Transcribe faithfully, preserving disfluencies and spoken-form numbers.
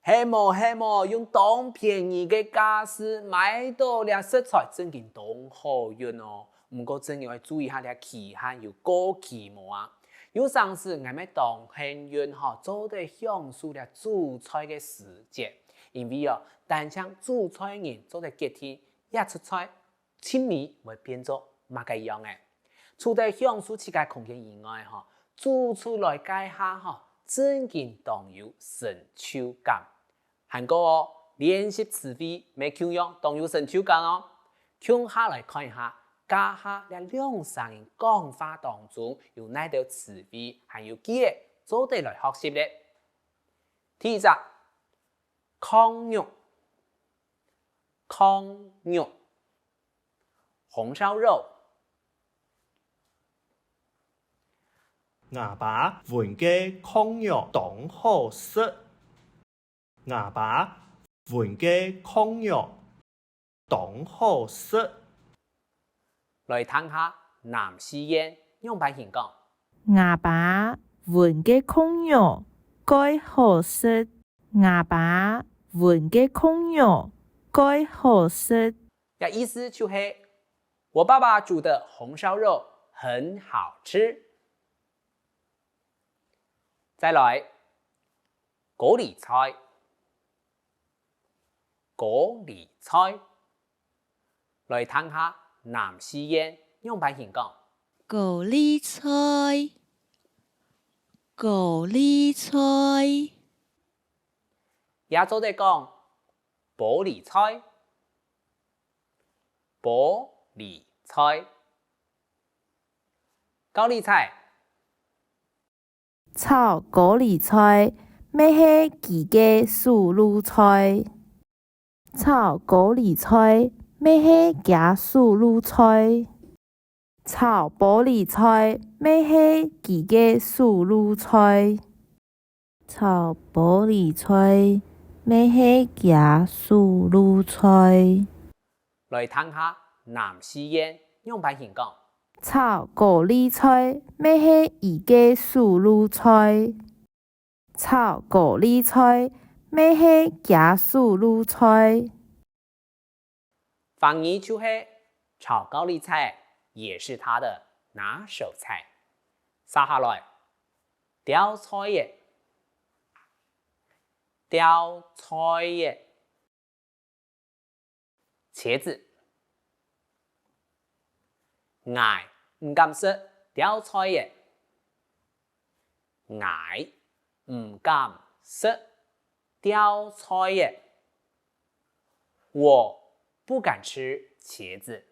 係無係無，用當便宜个價數買到這食材，正經當好運哦！毋過正經愛注意下這期限有過期無啊！有成時𠊎乜當幸運吼，做得享受這煮菜个時節，因為哦，單淨煮菜人做得決定這出菜盡尾會變做麼个樣仔。除忒享受自家空間以外吼，煮出來該下吼，正經當有成就感。還過哦，練習詞彙乜共樣當有成就感哦。共下來看一下，這下這兩儕人講話當中有哪兜詞彙還有句仔做得來學習咧？第一隻，炕肉，炕肉，紅燒肉。吾爸炆个炕肉當好食。吾爸炆个炕肉當好食。來聽下南四縣仰般形講：吾爸炆个炕肉蓋好食。吾爸炆个炕肉蓋好食。這意思就係，我爸爸煮的紅燒肉很好吃。再來，高麗菜，高麗菜。來聽下南四縣仰般形講：高麗菜，高麗菜。也做得講，玻璃菜，玻璃菜。高麗菜，炒高麗菜乜係佢个手路菜。炒高麗菜乜係厥手路菜。炒玻璃菜乜係佢个手路菜。炒玻璃菜乜係厥手路菜。來聽下南四縣仰般形講：炒高麗菜乜係佢个手路菜。炒高麗菜乜係厥手路菜。 華語就係炒高麗菜也是他的拿手菜。續下來，吊菜仔，吊菜仔，茄子。𠊎毋敢食吊菜仔。 𠊎毋敢食吊菜仔。我不敢吃茄子。